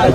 You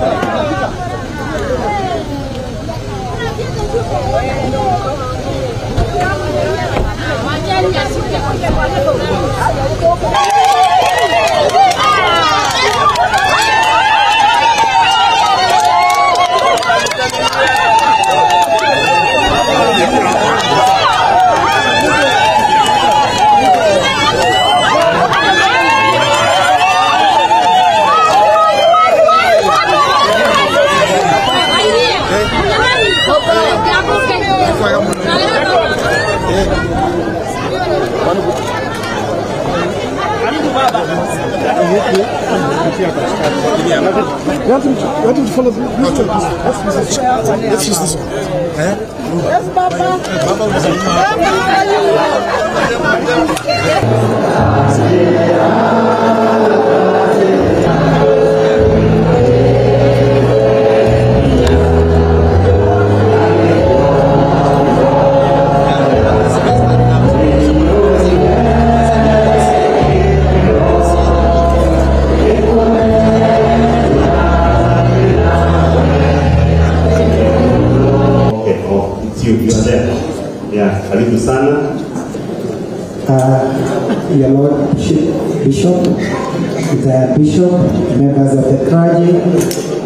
want to follow this one? Let's use this one. Yes, Baba. Yeah, karibu sana. Your Lord Bishop, the Bishop, members of the clergy,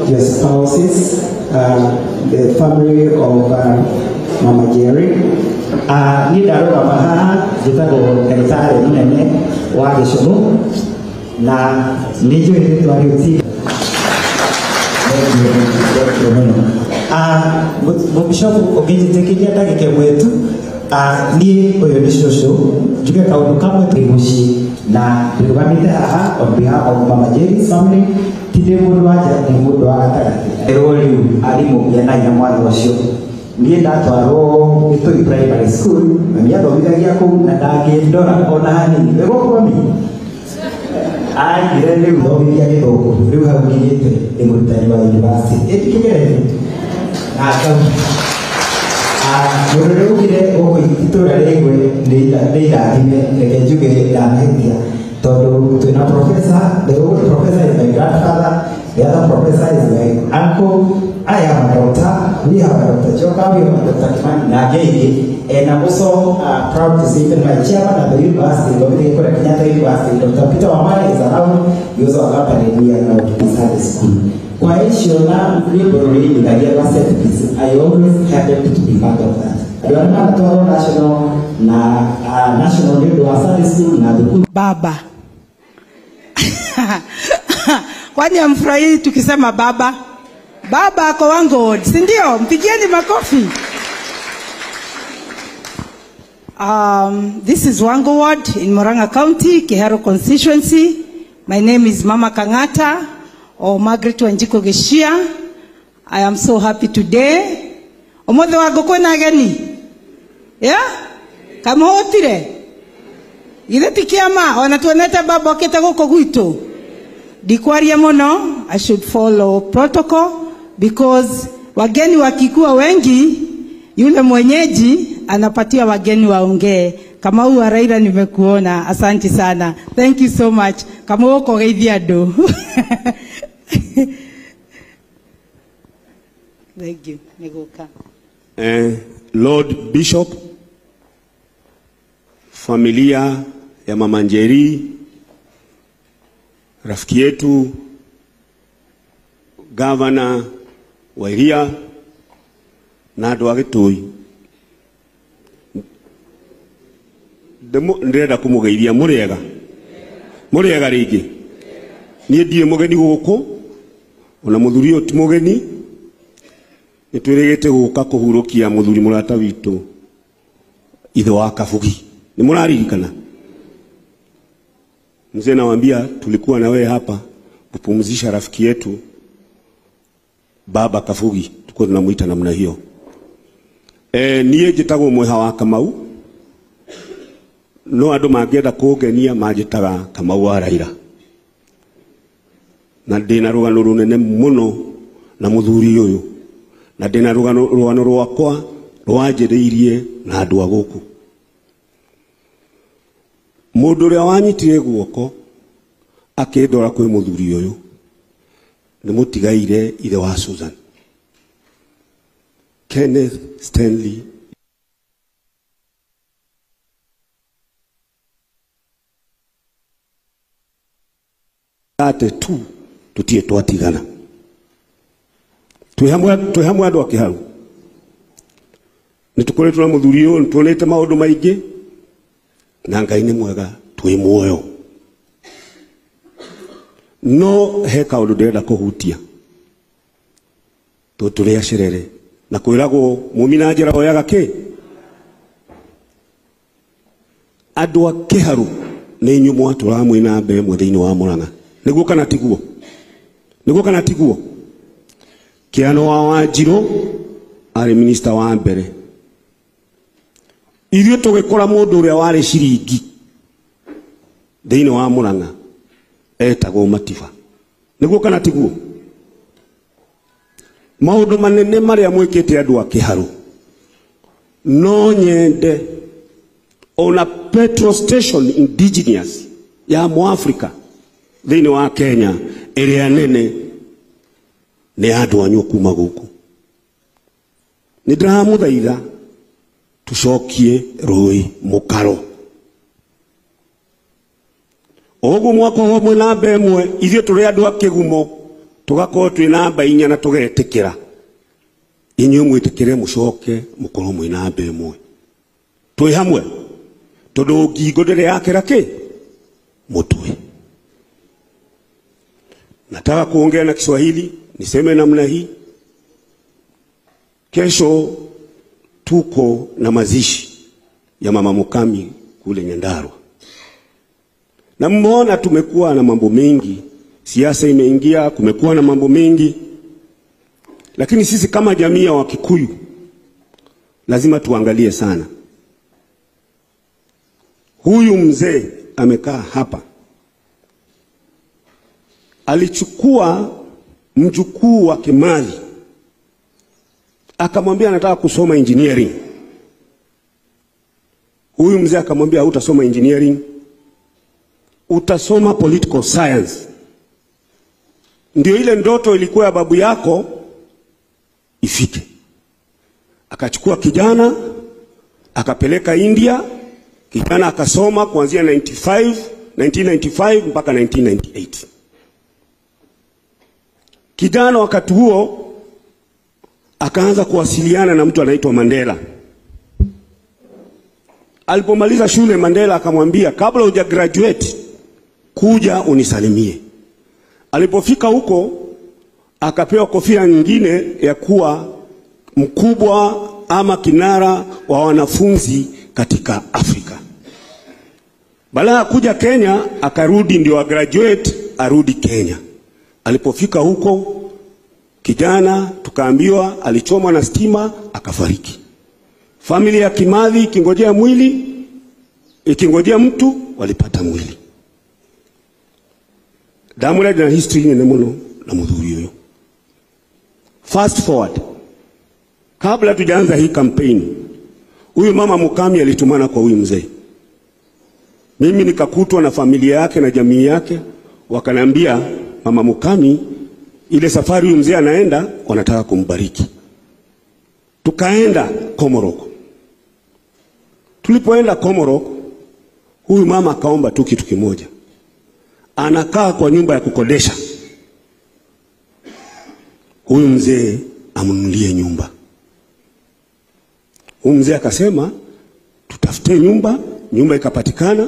your spouses, the family of Mama Jerry. Ni ndaruga haha njĩtagwo ndagĩtarĩ mũnene wa Gĩcũgũ na nĩ njũĩ rĩtwa rĩu ti mũbishopu ũngĩnjĩtĩkĩria ndagĩka ĩmwe tu. Niĩ ũyũ nĩ cũcũ njuge kaũndũ kamwe twĩ mũciĩ na ndĩrũgamĩte haha on behalf of Mama Jerry's family. Ti ndĩ mũndũ wa nja, ndĩ mũndũ wa gatagatĩ. Erwo rĩu arimũ gĩanai na mwana ũcio. Niĩ ndatwarwo Gĩtũi Primary School, mami athomithagia kũu na ndangĩndora ona hanini. Wĩ gũkũ mami? Aigire rĩu thomithia gĩthũngũ, rĩu hau nginyĩte ndĩ mũrutani wa university. Ĩtikĩgeretie na ngau mũndũ ũrĩa ũkire gũkũ itũra rĩngwe nĩ irathime, reke njuge ndanahĩtia tondũ twĩna professor. The old professor is my grandfather, the other professor is my uncle. I am a doctor, we have a Dr. Joka, we have a Dr. Kimani na angĩ aingĩ. And I'm also proud to say even my chairman at the university, Kenyatta University, Dr. Peter Wamani is around. He also accompanied me around inside the school. Kwa hiyo na rwĩmbo rũrĩinithagia rwa set piece, I always happen to be part of that. Andũ arĩa manatwarwo national na national nĩ ũndũ wa Sunday school na thukuru. Baba. Kwani amfurahii tukisema baba? Baba ako wangu, si ndio? Mpigieni makofi. This is Wango Ward in Murang'a County, Kiharu constituency. My name is Mama Kangata or Margaret Wanjiko Geshia. I am so happy today. Omothe wangu kwĩna ageni? Yeah? Kamũhũtire? Githĩ ti kĩama? Ona tuonete baba okĩte gũkũ gwitũ. Ndikwaria mũno, I should follow protocol because wageni wakikuwa wengi, yule mwenyeji anapatia wageni waongee. Kama huu Raila nimekuona, asante sana. Thank you so much. Kama uko geithia andũ. Thank you. Niguka. Lord Bishop, familia ya Mama Njeri, rafiki yetu Governor wa Iria na andũ a Gĩtũi, ndĩrenda kũmũgeithia. Mũrĩega? Mũrĩega rĩngĩ? Niĩ ndirĩ mũgeni gũkũ, ona mũthuri ũyũ ti mũgeni. Nĩ twĩrĩgĩte gũka kũhurũkia mũthuri mũrata witũ ithe wa Kabugi. Nĩ mũraririkana? Mzee nawaambia tulikuwa na wewe hapa kupumzisha rafiki yetu Baba Kabugi, tulikuwa tunamuita namna hiyo. Niĩ njĩtagwo Mweha wa Kamau, no andũ mangĩenda kũngenia manjĩtaga Kamau wa Raila. Na ndĩna rũgano rũnene mũno na mũthuri ũyũ, na ndĩna rũgano rwakwa rwanjĩrĩirie na andũ a gũkũ. Mũndũ ũrĩa wanyitire guoko akĩndwara kwĩ mũthuri ũyũ Nĩ mũtigaire ithe wa Susan Kenneth Stanley ate tu tutie twatigana twĩ hamwe andũ a Kĩharu nĩ tũkoretwo na mũthuri ũyũ, nĩ tuonete maũndũ maingĩ na Ngai nĩ mwega twĩ muoyo. No he kaũndũ ndĩrenda kũhutia tũrĩ acerere na kwĩragwo mumi na njĩra oyaga kĩ. Andũ a Kĩharu nĩ inyuĩ mwatũraga mwĩ namba ĩmwe thĩinĩ wa Murang'a, nĩguo kana tiguo? Nĩguo kana tiguo? Kĩano wa Wanjirũ arĩ minista wa mbere, ithuĩ tũgĩkora mũndũ ũrĩa warĩ ciringi thĩinĩ wa Murang'a etagwo Matiba, nĩguo kana tiguo? Maũndũ manene marĩa mwĩkĩte andũ a Kĩharu, no nyende ona petrol station indigenous ya Mũafrika thĩinĩ wa Kenya ĩrĩa nene nĩ andũ anyu kuma gũkũ. Nĩ ndĩramũthaitha tũcokie rũĩ mũkaro. Oguo mwakorwo mwĩ namba ĩmwe, ithuĩ tũrĩ andũ a Kĩgumo tũgakorwo twĩ namba inya na tũgetĩkĩra, inyuĩ mwĩtĩkĩre mũcoke mũkorwo mwĩ namba ĩmwe. Twĩ hamwe tondũ ngingo ndĩrĩ yakĩra kĩ mũtwe. Nataka kuongea na Kiswahili, niseme namna hii. Kesho tuko na mazishi ya Mama Mukami kule Nyandarua. Na mmeona tumekuwa na mambo mengi, siasa imeingia, kumekuwa na mambo mengi. Lakini sisi kama jamii ya Wakikuyu lazima tuangalie sana. Huyu mzee amekaa hapa, alichukua mjukuu wa Kimali akamwambia anataka kusoma engineering. Huyu mzee akamwambia hutasoma engineering, utasoma political science. Ndio ile ndoto ilikuwa ya babu yako ifike. Akachukua kijana akapeleka India, kijana akasoma kuanzia 1995 mpaka 1998. Kijana wakati huo akaanza kuwasiliana na mtu anaitwa Mandela. Alipomaliza shule, Mandela akamwambia kabla huja graduate kuja unisalimie. Alipofika huko akapewa kofia nyingine ya kuwa mkubwa ama kinara wa wanafunzi katika Afrika. Baada ya kuja Kenya akarudi, ndio graduate arudi Kenya. Alipofika huko kijana tukaambiwa alichomwa na stima akafariki. Familia ya Kimathi ikingojea mwili, ikingojea mtu, walipata mwili. Ndamũrenda na history nene mũno na mũthuri ũyũ. Fast forward, kabla tujaanza hii campaign, huyu mama Mukami alitumana kwa huyu mzee. Mimi nikakutwa na familia yake na jamii yake, wakanambia mama Mukami ile safari huyu mzee anaenda, wanataka kumbariki. Tukaenda Komoroko. Tulipoenda Komoroko, huyu mama akaomba tu kitu kimoja. Anakaa kwa nyumba ya kukodesha, huyu mzee amnunulie nyumba. Huyu mzee akasema tutafute nyumba. Nyumba ikapatikana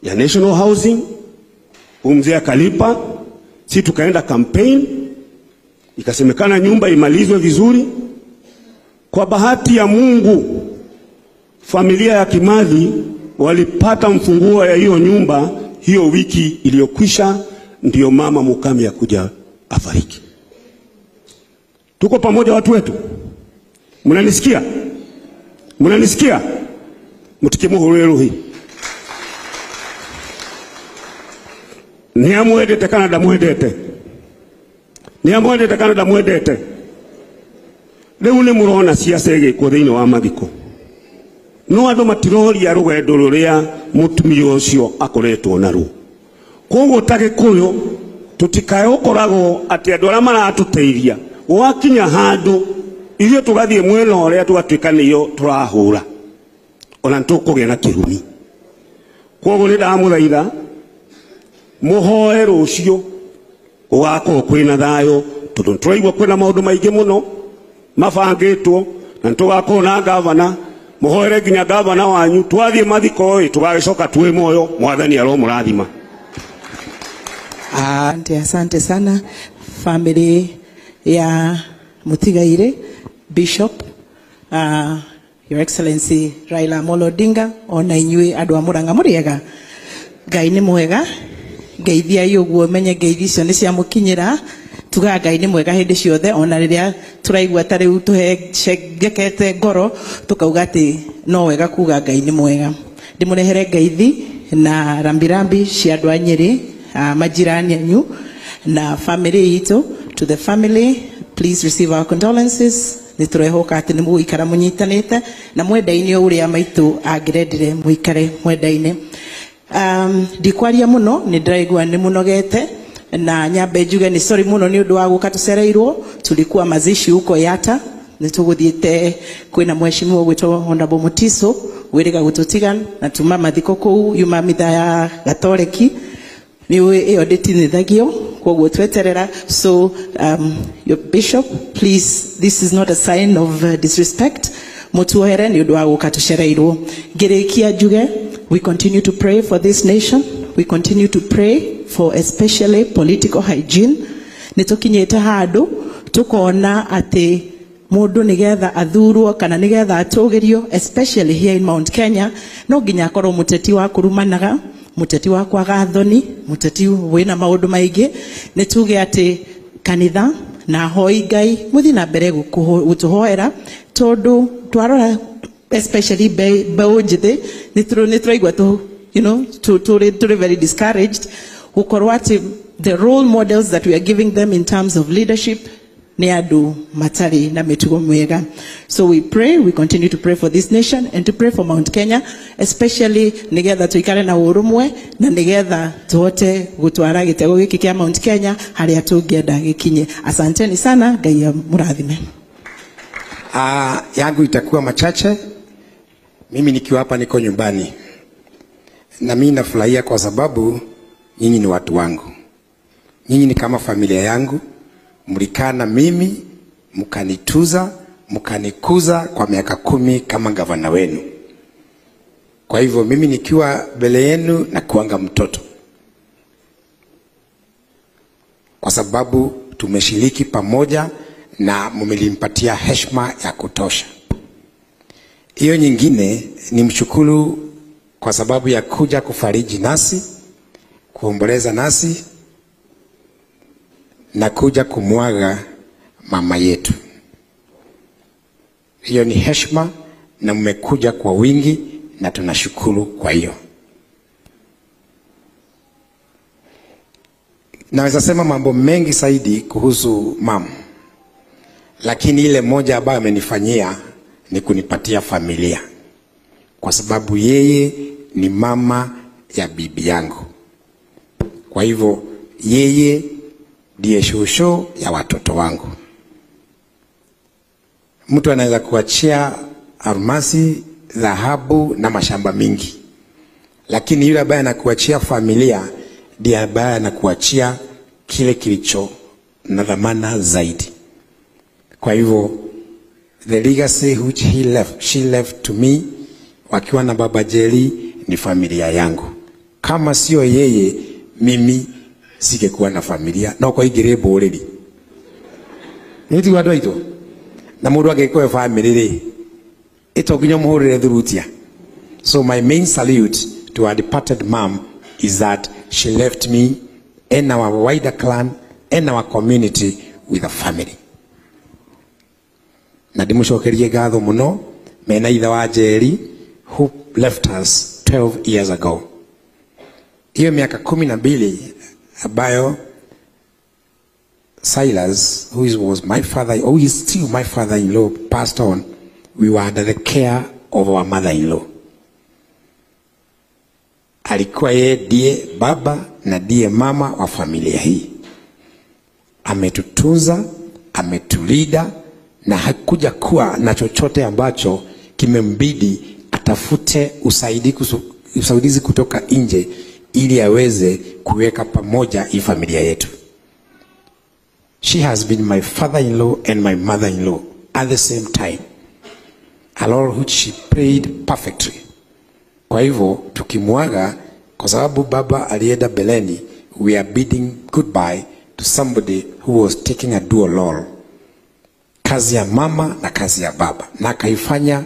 ya National Housing. Huyu mzee akalipa. Si tukaenda campaign, ikasemekana nyumba imalizwe vizuri. Kwa bahati ya Mungu, familia ya Kimathi walipata mfunguo ya hiyo nyumba hiyo wiki iliyokwisha, ndiyo mama Mukami ya kuja afariki. Tuko pamoja watu wetu? Mnanisikia? Mnanisikia? Mtikimuhurero hii. Niamwendete kana ndamwendete? Niamwendete kana ndamwendete? Rĩu nĩ mũrona ciaca ĩgĩkwo thĩinĩ wa mathiko. No andũ matiroria rũgendo rũrĩa mũtumia ũcio akoretwo naruo. Koguo ta Gĩkũyũ Tutikae gukoragwo ati andu aria maratuteithia gwakinya handu ithuĩ tugathiĩ mwena ũrĩa tugatuĩka nĩyo tũrahũra ona nĩtũkũgĩa na kĩrumi. Kwoguo nĩ ndamũthaitha mũhoe rũciũ gũgakorwo kwĩna thayũ, tondũ nĩtũraigua kwĩna maũndũ maingĩ mũno mabangĩtwo, na nĩtũgakorwo na gavana. Mũhoere nginya gavana wanyu, twathiĩ mathiko ĩ tũgagĩcoka twĩ muoyo. Mwathani aromũrathima. Asante, asante sana family ya Mutigaire, Bishop, Your Excellency Raila Amolo Odinga, ona inyuĩ andũ a Murang'a mũrĩega. Ngai nĩ mwega, ngeithiai ũguo menye ngeithi icio nĩ ciamũkinyĩra. Tugaga Ngai nĩ mwega hĩndĩ ciothe, ona rĩrĩa tũraigua ta rĩu tũhengekete ngoro tũkauga atĩ no wega kuga Ngai nĩ mwega. Ndĩmũrehere ngeithi na rambirambi cia andũ a Nyĩrĩ, majirani anyu na family itũ. To the family, please receive our condolences. Nĩ tũrehoka atĩ nĩ mũgũikara mũnyitanĩte na mwendaine o ũrĩa maitũ angĩrendire mũikare mwendaine. Ndikwaria mũno, nĩ ndĩraigua nĩ mũnogete, na nyambe njuge nĩ sorry mũno nĩ ũndũ wa gũka tũcereirwo. Tulikuwa mazishi huko Yata, nĩ tũgũthiĩte kwĩna mheshimiwa ũgwĩtwo Honorable Mutiso wĩrĩga gũtũtiga, na tuma mathiko kũu yuma mitha ya Gatoreki nĩ ĩyo ndĩtinithagio, koguo tweterera. So your bishop, please, this is not a sign of disrespect. Mutuohere nĩ ũndũ wa gũka tũcereirwo. Ngĩrĩkia njuge, we continue to pray for this nation. We continue to pray for especially political hygiene. Nĩ tũkinyĩte handũ tukona atĩ mũndũ nĩgetha athurwo kana nĩgetha atũgĩrio, especially here in Mount Kenya, no nginya akorwo mũteti wa kũrumanaga, mũteti wa kwaga thoni, mũteti wĩna maũndũ maingĩ. Nĩ tuge atĩ kanitha na hoi Ngai mũthiĩ na mbere gũtũhoera, tondũ twarora especially mbeũ njĩthĩ nĩ tũraigua tũ, you know, tũrĩ very discouraged gũkorwo atĩ the role models that we are giving them in terms of leadership nĩ andũ matarĩ na mĩtugo mĩega. So we pray, we continue to pray for this nation and to pray for Mount Kenya, especially nĩgetha tũikare na ũrũmwe na nĩgetha tũhote gũtwara gĩtego gĩkĩ kĩa Mount Kenya harĩa tũngĩenda gĩkinye. Asanteni sana, Ngai amũrathime. Yangu itakuwa machache. Mimi nikiwa hapa niko nyumbani, na mimi nafurahia kwa sababu nyinyi ni watu wangu, nyinyi ni kama familia yangu. Mlikaa na mimi, mkanituza, mkanikuza kwa miaka 10 kama gavana wenu. Kwa hivyo mimi nikiwa mbele yenu na kuanga mtoto, kwa sababu tumeshiriki pamoja na mmelimpatia heshima ya kutosha. Hiyo nyingine ni mshukuru kwa sababu ya kuja kufariji nasi, kuomboleza nasi na kuja kumwaga mama yetu. Hiyo ni heshima na mmekuja kwa wingi na tunashukuru kwa hiyo. Naweza sema mambo mengi zaidi kuhusu mama, lakini ile moja ambayo amenifanyia ni kunipatia familia, kwa sababu yeye ni mama ya bibi yangu. Kwa hivyo yeye ndiye shosho ya watoto wangu. Mtu anaweza kuachia almasi, dhahabu na mashamba mingi, lakini yule ambaye anakuachia familia ndiye ambaye anakuachia kile kilicho na dhamana zaidi. Kwa hivyo the legacy which he left, she left to me, wakiwa na baba Jerry, ni familia yangu. Kama sio yeye, mimi singekuwa na familia. No kwa igire boreri. Niti wadu aito. Na mundu angekuwa family ri, itokinya muhurire thurutia. So my main salute to our departed mom is that she left me and our wider clan and our community with a family. Na ndimucokerie ngatho muno mena ithe wa Jerry who left us 12 years ago. Hiyo miaka 12 ambayo Silas, who was my father, who is still my father-in-law, passed on, we were under the care of our mother-in-law. Alikuwa yeye ndiye baba na ndiye mama wa familia hii. Ametutunza, ametulinda na hakuja kuwa na chochote ambacho kimembidi atafute usaidizi kutoka nje ili aweze kuweka pamoja hii familia yetu. She has been my father-in-law and my mother-in-law at the same time, a role which she played perfectly. Kwa hivyo tukimwaga, kwa sababu baba alienda beleni, we are bidding goodbye to somebody who was taking a dual role, kazi ya mama na kazi ya baba, na akaifanya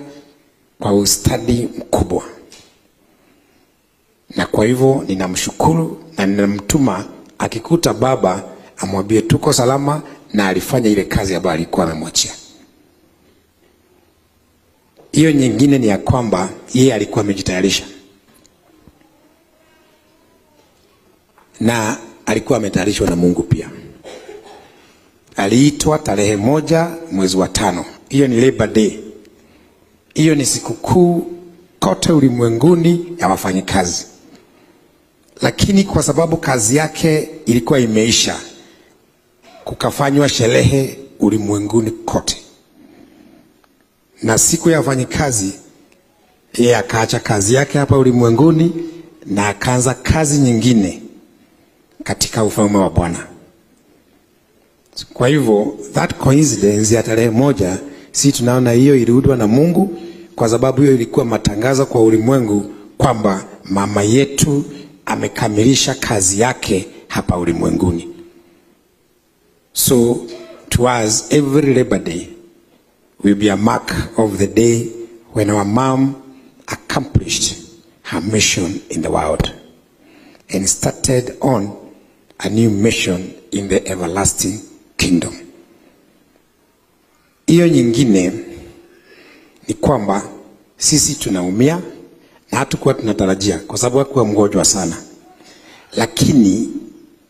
kwa ustadi mkubwa. Na kwa hivyo ninamshukuru na ninamtuma akikuta baba amwambie tuko salama, na alifanya ile kazi ambayo alikuwa amemwachia. Hiyo nyingine ni ya kwamba yeye alikuwa amejitayarisha, na alikuwa ametayarishwa na Mungu pia. Aliitwa tarehe 1 mwezi wa 5. Hiyo ni Labor Day. Hiyo ni sikukuu kote ulimwenguni ya wafanyikazi. Lakini kwa sababu kazi yake ilikuwa imeisha, kukafanywa sherehe ulimwenguni kote. Na siku ya wafanyikazi, yeye akaacha kazi yake hapa ulimwenguni na akaanza kazi nyingine katika ufalme wa Bwana. Kwa hivyo that coincidence ya tarehe 1, si tunaona hiyo iliundwa na Mungu, kwa sababu hiyo ilikuwa matangazo kwa ulimwengu kwamba mama yetu amekamilisha kazi yake hapa ulimwenguni. So to us, every Labor Day will be a mark of the day when our mom accomplished her mission in the world and started on a new mission in the everlasting kingdom. Hiyo nyingine ni kwamba sisi tunaumia na hatukuwa tunatarajia, kwa sababu hakuwa mgonjwa sana. Lakini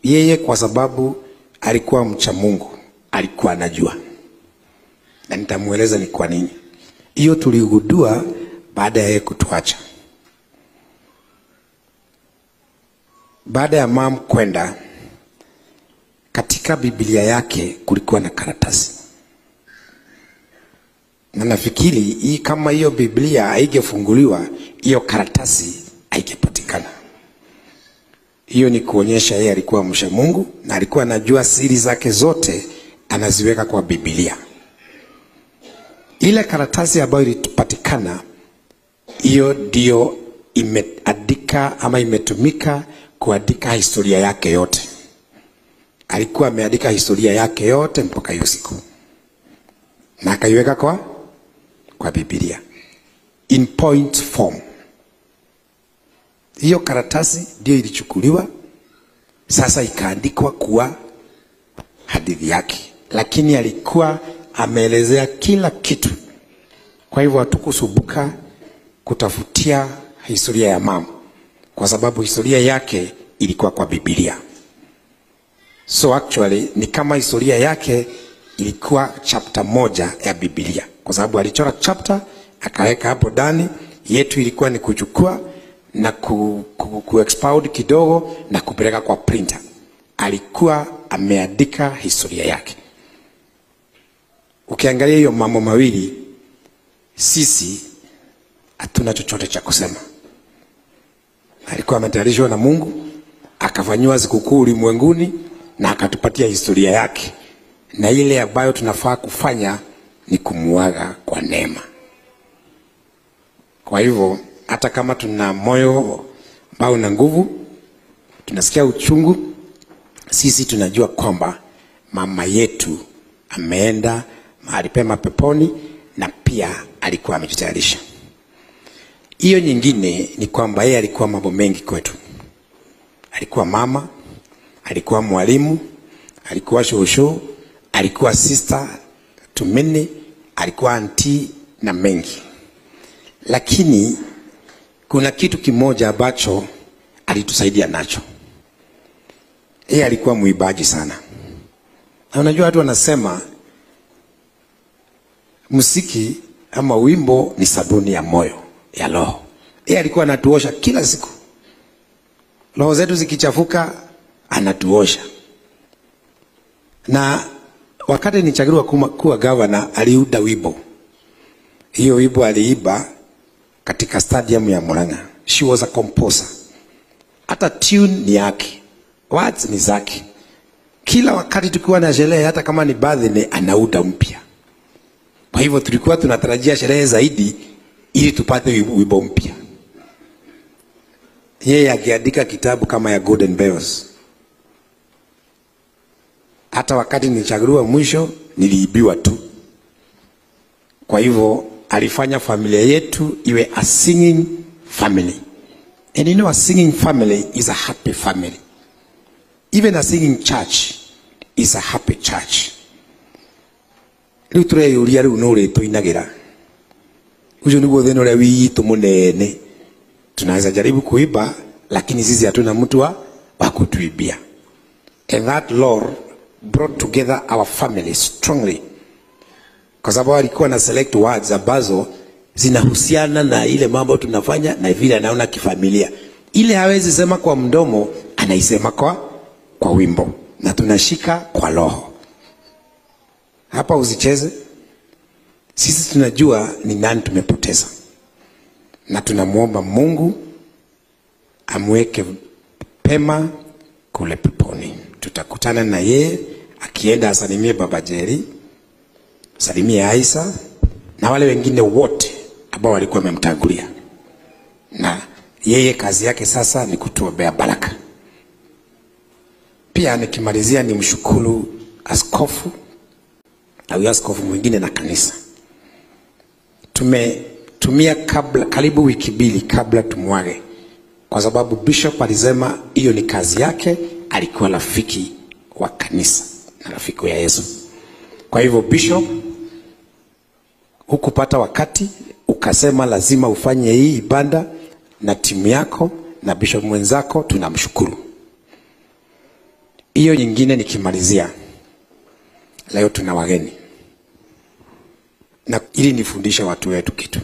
yeye kwa sababu alikuwa mcha Mungu, alikuwa anajua. Na nitamueleza ni kwa nini. Hiyo tuligundua baada ya yeye kutuacha. Baada ya mom kwenda, katika Biblia yake kulikuwa na karatasi. Na nafikiri hii kama hiyo Biblia haigefunguliwa, hiyo karatasi haigepatikana. Hiyo ni kuonyesha yeye alikuwa mcha Mungu na alikuwa anajua siri zake zote anaziweka kwa Biblia. Ile karatasi ambayo ilipatikana, hiyo ndio imeandika ama imetumika kuandika historia yake yote. Alikuwa ameandika historia yake yote mpaka hiyo siku. Na akaiweka kwa Biblia in point form. Hiyo karatasi ndio ilichukuliwa sasa ikaandikwa kuwa hadithi yake, lakini alikuwa ameelezea kila kitu. Kwa hivyo hatukusumbuka kutafutia historia ya mama, kwa sababu historia yake ilikuwa kwa Biblia. So actually ni kama historia yake ilikuwa chapter 1 ya Biblia, kwa sababu alichora chapter akaweka hapo ndani. Yetu ilikuwa ni kuchukua na ku expound kidogo na kupeleka kwa printer. Alikuwa ameandika historia yake. Ukiangalia hiyo mambo mawili, sisi hatuna chochote cha kusema. Alikuwa ametayarishwa na Mungu, akafanywa sikukuu ulimwenguni na akatupatia historia yake. Na ile ambayo tunafaa kufanya ni kumuaga kwa neema. Kwa hivyo hata kama tuna moyo ambao una nguvu, tunasikia uchungu, sisi tunajua kwamba mama yetu ameenda mahali pema peponi na pia alikuwa amejitayarisha. Hiyo nyingine ni kwamba yeye alikuwa mambo mengi kwetu. Alikuwa mama, alikuwa mwalimu, alikuwa shosho, alikuwa sister to many, alikuwa auntie na mengi. Lakini kuna kitu kimoja ambacho alitusaidia nacho. Yeye alikuwa muibaji sana. Na unajua watu wanasema muziki ama wimbo ni sabuni ya moyo, ya roho. Yeye alikuwa anatuosha kila siku. Roho zetu zikichafuka anatuosha. Na wakati nilichaguliwa kuwa governor, aliuda wimbo. Hiyo wimbo aliiba katika stadium ya Murang'a. She was a composer. Hata tune ni yake, words ni zake. Kila wakati tukiwa na sherehe, hata kama ni birthday, anauda mpya. Kwa hivyo tulikuwa tunatarajia sherehe zaidi ili tupate wimbo mpya. Yeye akiandika kitabu kama ya Golden Bells. Hata wakati nilichaguliwa mwisho, niliibiwa tu. Kwa hivyo alifanya familia yetu iwe a singing family. And you know, a singing family is a happy family. Even a singing church is a happy church. Riu tureyuria riu no rituinagira. Ucio niguo thina uria witu munene. Tunaweza jaribu kuiba, lakini sisi hatuna mtu wa kutuibia. And that Lord brought together our family strongly. Kwa sababu alikuwa na select words ambazo zinahusiana na ile mambo tunafanya na vile anaona kifamilia. Ile hawezi sema kwa mdomo, anaisema kwa wimbo. Na tunashika kwa roho. Hapa usicheze. Sisi tunajua ni nani tumepoteza. Na tunamuomba Mungu amweke pema kule peponi. Tutakutana na yeye akienda asalimie Baba Jerry, asalimie Aisha na wale wengine wote ambao walikuwa wamemtangulia. Na yeye kazi yake sasa ni kutuombea baraka. Pia nikimalizia ni mshukuru askofu na huyo askofu mwingine na kanisa. Tumetumia karibu wiki mbili kabla tumwage, kwa sababu bishop alisema hiyo ni kazi yake, alikuwa rafiki wa kanisa na rafiki wa Yesu. Kwa hivyo bishop, hukupata wakati ukasema lazima ufanye hii ibada na timu yako na bishop mwenzako, tunamshukuru. Hiyo nyingine nikimalizia, leo tuna wageni. Na ili nifundishe watu wetu kitu.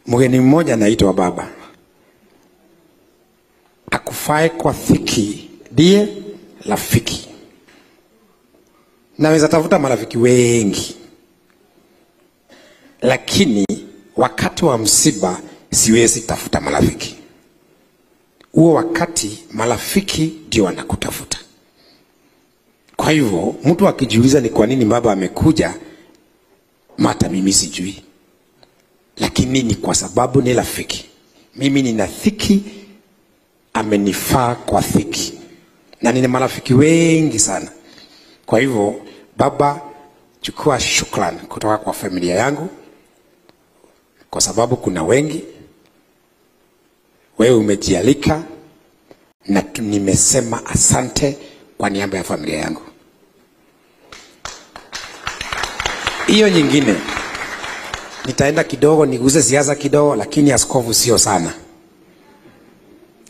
Mgeni mmoja anaitwa baba. Akufae kwa thiki ndiye rafiki. Naweza tafuta marafiki wengi, lakini wakati wa msiba siwezi tafuta marafiki. Huo wakati marafiki ndio wanakutafuta. Kwa hivyo mtu akijiuliza ni kwa nini baba amekuja, mata mimi sijui. Lakini ni kwa sababu ni rafiki. Mimi nina thiki, amenifaa kwa thiki. Na nina marafiki wengi sana. Kwa hivyo baba, chukua shukrani kutoka kwa familia yangu, kwa sababu kuna wengi. Wewe umejialika na nimesema asante kwa niaba ya familia yangu. Hiyo nyingine nitaenda kidogo niguze siasa kidogo, lakini askofu sio sana.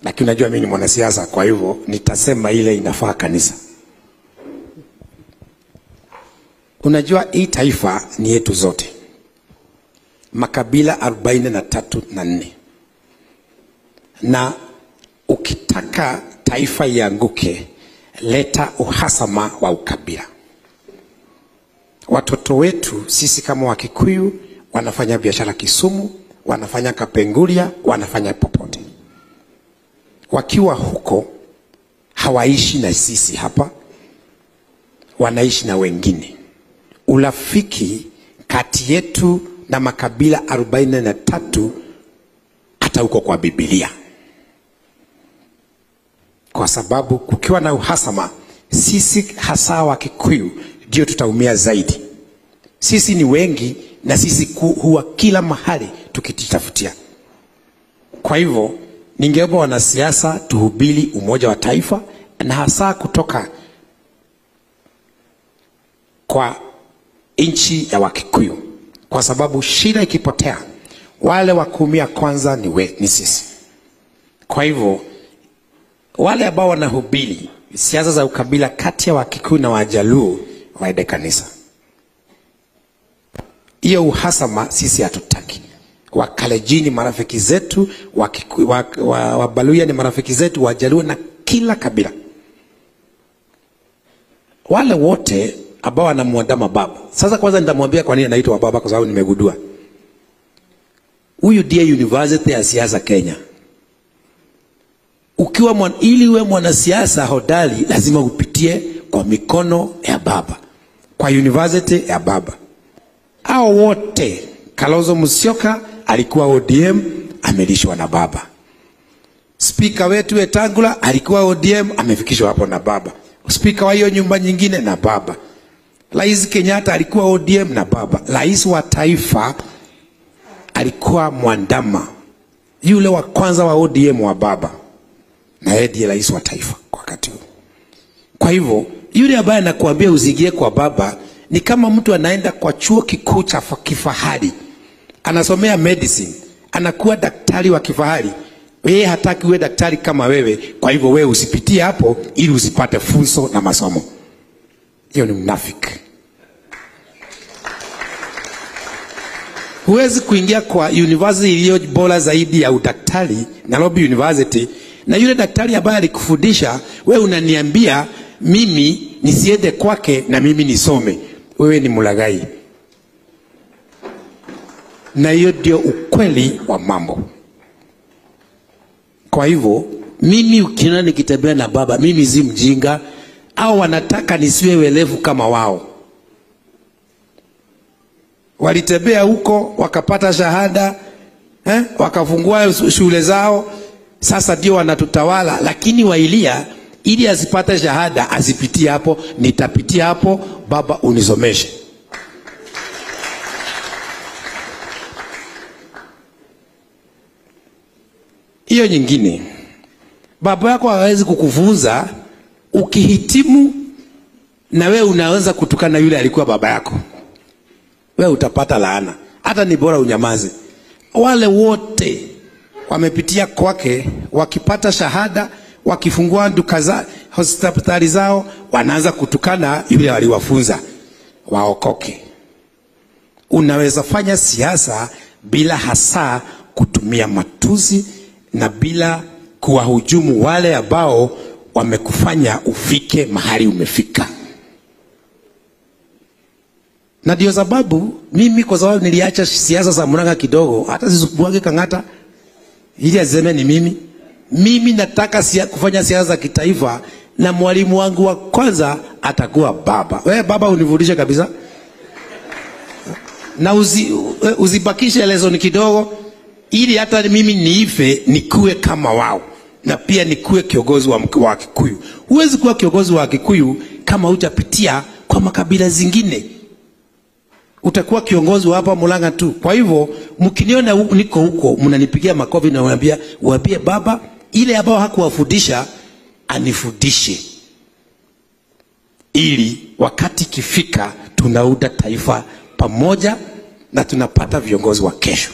Lakini unajua mimi ni mwanasiasa, kwa hivyo nitasema ile inafaa kanisa. Unajua hii taifa ni yetu zote. Makabila 43 na 4. Na ukitaka taifa ianguke, leta uhasama wa ukabila. Watoto wetu sisi kama Wakikuyu wanafanya biashara Kisumu, wanafanya Kapenguria, wanafanya popote. Wakiwa huko hawaishi na sisi hapa, wanaishi na wengine. Urafiki kati yetu na makabila 43 hata huko kwa Biblia. Kwa sababu kukiwa na uhasama, sisi hasa Wakikuyu ndio tutaumia zaidi. Sisi ni wengi na sisi huwa kila mahali tukijitafutia. Kwa hivyo ningeomba wanasiasa tuhubiri umoja wa taifa, na hasa kutoka kwa nchi ya Wakikuyu. Kwa sababu shida ikipotea, wale wakuumia kwanza ni sisi. Kwa hivyo wale ambao wanahubiri siasa za ukabila kati ya Wakikuyu na Wajaluo waende kanisa. Hiyo uhasama sisi hatutaki. Wakalejini ni marafiki zetu, Wabaluya ni marafiki zetu, Wajaluo na kila kabila. Wale wote ambao wanamuandama baba. Sasa kwanza nitamwambia kwa nini anaitwa baba, kwa sababu nimegundua huyu ndiye university ya siasa Kenya. Ukiwa ili uwe mwanasiasa hodari lazima upitie kwa mikono ya baba, kwa university ya baba. Hao wote, Kalonzo Musyoka alikuwa ODM, amelishwa na baba. Speaker wetu Wetangula alikuwa ODM, amefikishwa hapo na baba. Speaker wa hiyo nyumba nyingine na baba. Rais Kenyatta alikuwa ODM na baba. Rais wa taifa alikuwa Mwandama, yule wa kwanza wa ODM wa baba, na yeye ndiye rais wa taifa kwa wakati huo. Kwa hivyo yule ambaye anakuambia usiingie kwa baba ni kama mtu anaenda kwa chuo kikuu cha kifahari, anasomea medicine, anakuwa daktari wa kifahari. Yeye hataki uwe daktari kama wewe, kwa hivyo wewe usipitie hapo ili usipate funzo na masomo. Hiyo ni mnafiki. Huwezi kuingia kwa university iliyo bora zaidi ya udaktari, Nairobi University, na yule daktari ambaye alikufundisha wewe unaniambia mimi nisiende kwake na mimi nisome. Wewe ni mulaghai. Na hiyo ndio ukweli wa mambo. Kwa hivyo mimi ukiona nikitembea na baba, mimi si mjinga, au wanataka nisiwe welevu kama wao. Walitembea huko wakapata shahada, wakafungua shule zao, sasa ndio wanatutawala. Lakini wailia ili asipate shahada asipitie hapo, nitapitia hapo, baba unisomeshe. Hiyo nyingine, baba yako hawezi kukufunza ukihitimu na wewe unaweza kutukana yule alikuwa baba yako. Wewe utapata laana. Hata ni bora unyamaze. Wale wote wamepitia kwake, wakipata shahada, wakifungua duka za hospitali zao, wanaanza kutukana yule waliwafunza. Waokoke. Unaweza fanya siasa bila hasa kutumia matusi na bila kuwahujumu wale ambao wamekufanya ufike mahali umefika. Na ndio sababu mimi, kwa sababu niliacha siasa za Murang'a kidogo, hata sisubuange Kang'ata ili aseme ni mimi. Mimi nataka kufanya siasa za kitaifa, na mwalimu wangu wa kwanza atakuwa baba. Wewe baba unifundishe kabisa. Na uzibakishe lesson kidogo ili hata mimi niife nikue kama wao, na pia nikue kiongozi wa Kikuyu. Huwezi kuwa kiongozi wa Kikuyu kama hujapitia kwa makabila zingine. Utakuwa kiongozi wa hapa Murang'a tu. Kwa hivyo mkiniona niko huko mnanipigia makofi na mnaniambia waambie baba ile ambao hakuwafundisha anifundishe, ili wakati kifika tunauda taifa pamoja na tunapata viongozi wa kesho.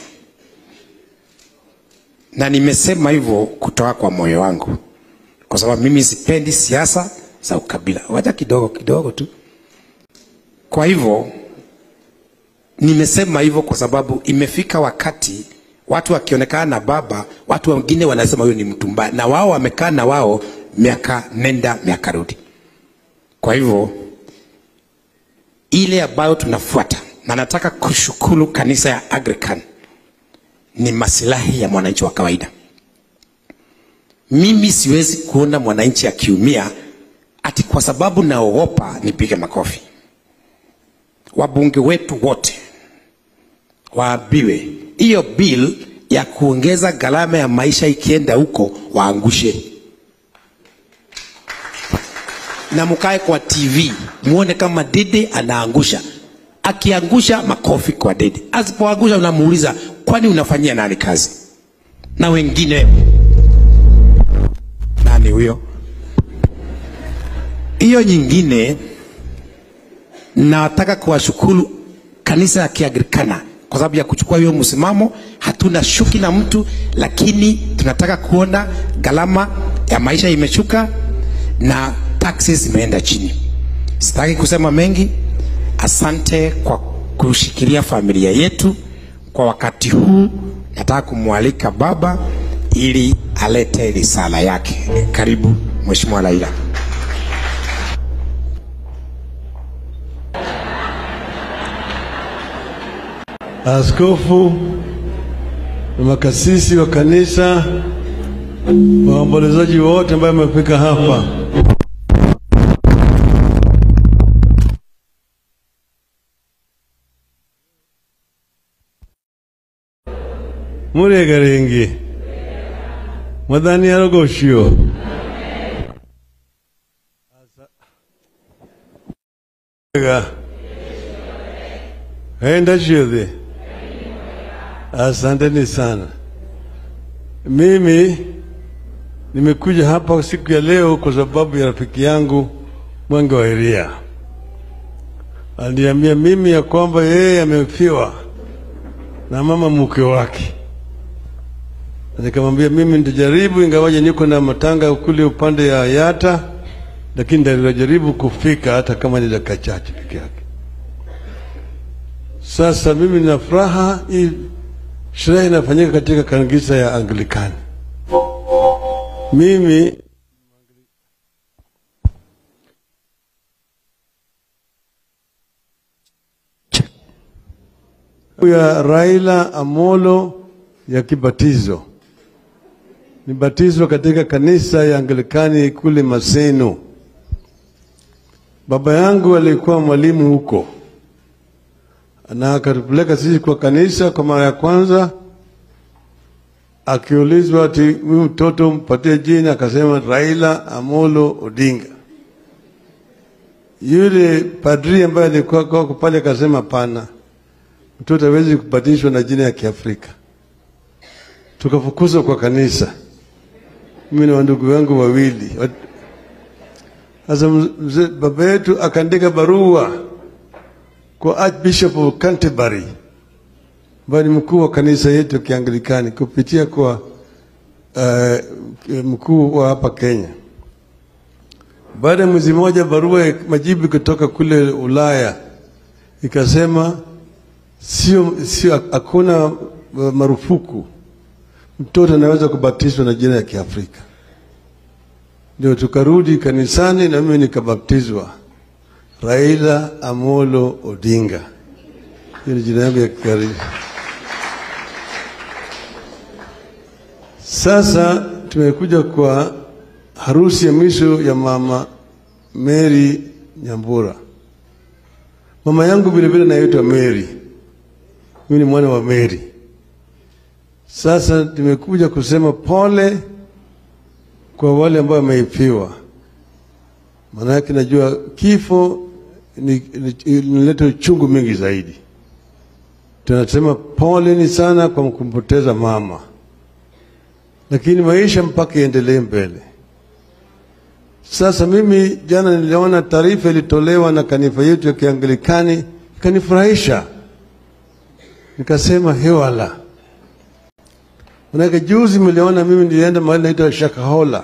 Na nimesema hivyo kutoka kwa moyo wangu, kwa sababu mimi sipendi siasa za ukabila. Wacha kidogo kidogo tu. Kwa hivyo nimesema hivyo kwa sababu imefika wakati watu wakionekana na baba, watu wengine wanasema huyo ni mtu mbaya, na wao wamekaa na wao miaka nenda miaka rudi. Kwa hivyo ile ambayo tunafuata, na nataka kushukuru kanisa ya Anglican, ni masilahi ya mwananchi wa kawaida. Mimi siwezi kuona mwananchi akiumia ati kwa sababu naogopa nipige makofi. Wabunge wetu wote waambiwe hiyo bill ya kuongeza gharama ya maisha ikienda huko waangushe. Na mkae kwa TV muone kama Dede anaangusha. Akiangusha makofi kwa Dede. Asipoangusha unamuuliza kwani unafanyia nani kazi? Na wengine nani huyo? Hiyo nyingine, nataka kuwashukuru kanisa ya Kianglikana kwa sababu ya kuchukua hiyo msimamo. Hatuna shuki na mtu, lakini tunataka kuona gharama ya maisha imeshuka na taxes zimeenda chini. Sitaki kusema mengi. Asante kwa kushikilia familia yetu kwa wakati huu. Nataka kumwalika baba ili alete risala yake. Karibu Mheshimiwa Raila. Askofu na makasisi wa kanisa, waombolezaji wote ambao wamefika hapa. Murega ringi. Mwathani arogocio. Enda ciothe. Asanteni sana. Mimi nimekuja hapa siku ya leo kwa sababu ya rafiki yangu Mwangi wa Iria. Aliniambia mimi ya kwamba yeye amefiwa na mama mke wake. Nikamwambia mimi nitajaribu, ingawaje niko na matanga kule upande ya Yata, lakini nitajaribu kufika hata kama ni dakika chache peke yake. Sasa mimi nina furaha, hii sherehe inafanyika katika kanisa ya Anglikani. Mimi ya Raila Amolo ya kibatizo. Nibatizwa katika kanisa ya Anglikani kule Maseno. Baba yangu alikuwa mwalimu huko, na akatupeleka sisi kwa kanisa kwa mara ya kwanza. Akiulizwa ati huyu mtoto mpatie jina, akasema Raila Amolo Odinga. Yule padri ambaye alikuwa kwa pale akasema pana, mtoto hawezi kubatizwa na jina ya Kiafrika. Tukafukuzwa kwa kanisa, mimi na ndugu wangu wawili. Sasa baba yetu akaandika barua kwa Archbishop of Canterbury, ambaye ni mkuu wa kanisa yetu Kianglikani, kupitia kwa mkuu wa hapa Kenya. Baada ya mwezi mmoja, barua majibu kutoka kule Ulaya ikasema sio hakuna marufuku, mtoto anaweza kubatizwa na jina ya Kiafrika. Ndio tukarudi kanisani na mimi nikabatizwa Raila Amolo Odinga. Hiyo ni jina yangu ya kikaribu. Sasa tumekuja kwa harusi ya mwisho ya Mama Mary Nyambura. Mama yangu vile vile anaitwa Mary. Mimi ni mwana wa Mary. Sasa tumekuja kusema pole kwa wale ambao wameifiwa. Maana yake najua kifo ni uchungu mingi zaidi. Tunasema pole ni sana kwa kumpoteza mama, lakini maisha mpaka iendelee mbele. Sasa mimi jana niliona taarifa ilitolewa na kanisa yetu ya Kianglikani, ikanifurahisha. Nikasema hewala. Manake juzi mliona mimi nilienda mahali naitwa Shakahola.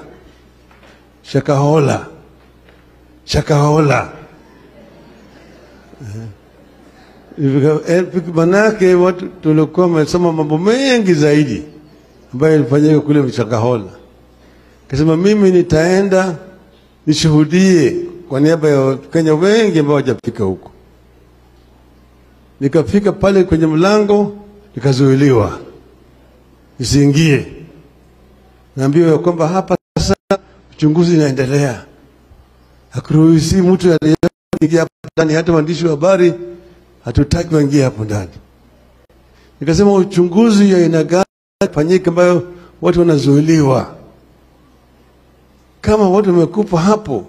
Shakahola. Shakahola. Manake watu tulikuwa wamesoma mambo mengi zaidi ambayo ilifanyika kule Shakahola. Kasema mimi nitaenda nishuhudie kwa niaba ya Kenya wengi ambao hawajafika huko. Nikafika pale kwenye mlango nikazuiliwa nisiingie. Naambiwa kwamba hapa sasa uchunguzi unaendelea. Hakuruhusi mtu aliyeingia hapo ndani, hata waandishi wa habari hatutaki waingie hapo ndani. Nikasema uchunguzi ya aina gani fanyike ambayo watu wanazuiliwa? Kama watu wamekufa hapo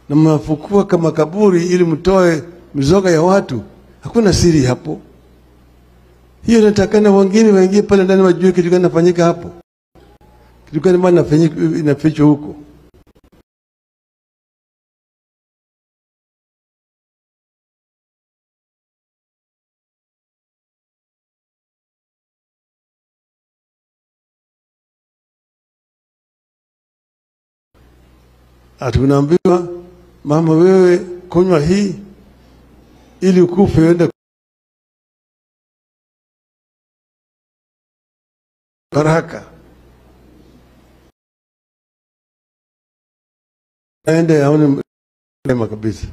na mnafukua kama kaburi ili mtoe mizoga ya watu, hakuna siri hapo. Hiyo inatakana wengine waingie pale ndani wajue kitu gani kinafanyika hapo, kitu gani maana inafichwa huko. Atunaambiwa mama, wewe kunywa hii ili ukufe uende baraka. Aende aone mema kabisa.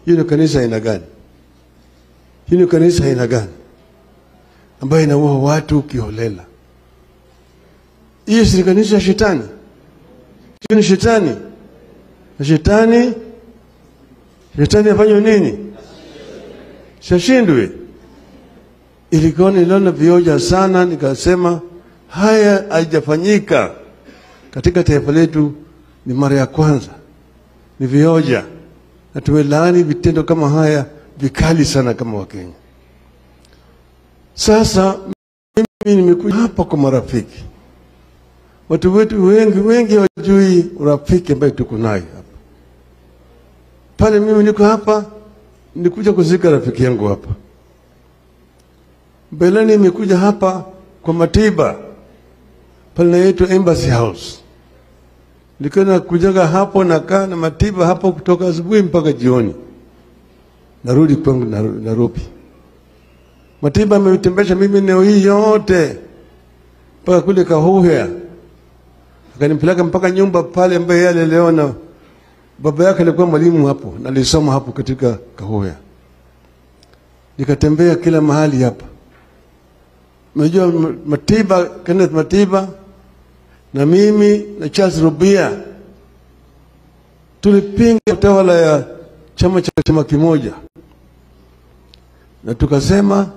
Hiyo ni kanisa aina gani? Hiyo ni kanisa aina gani? ambayo inaua watu kiholela. Hiyo si kanisa ya shetani? Hiyo ni shetani. Na shetani afanye nini? Shashindwe. Ilikuwa niliona vioja sana, nikasema haya haijafanyika katika taifa letu, ni mara ya kwanza. Ni vioja. Na tumelaani vitendo kama haya vikali sana kama Wakenya. Sasa mimi nimekuja hapa kwa marafiki. Watu wetu wengi hawajui urafiki ambaye tuko nayo hapa. Pale mimi niko hapa, nilikuja kuzika rafiki yangu hapa. Mbeleni nimekuja hapa kwa Matiba, pale inaitwa Embassy House. Nilikuwa nakujaga hapo, nakaa na Matiba hapo kutoka asubuhi mpaka jioni. Narudi kwangu Nairobi. Matiba ametembesha mimi eneo hii yote mpaka kule Kahuhia. Akanipeleka mpaka nyumba pale ambaye yeye aliona baba yake alikuwa mwalimu hapo na alisoma hapo katika Kahuhia. Nikatembea kila mahali hapa. Unajua Matiba, Kenneth Matiba na mimi na Charles Rubia tulipinga utawala ya chama cha chama kimoja. Na tukasema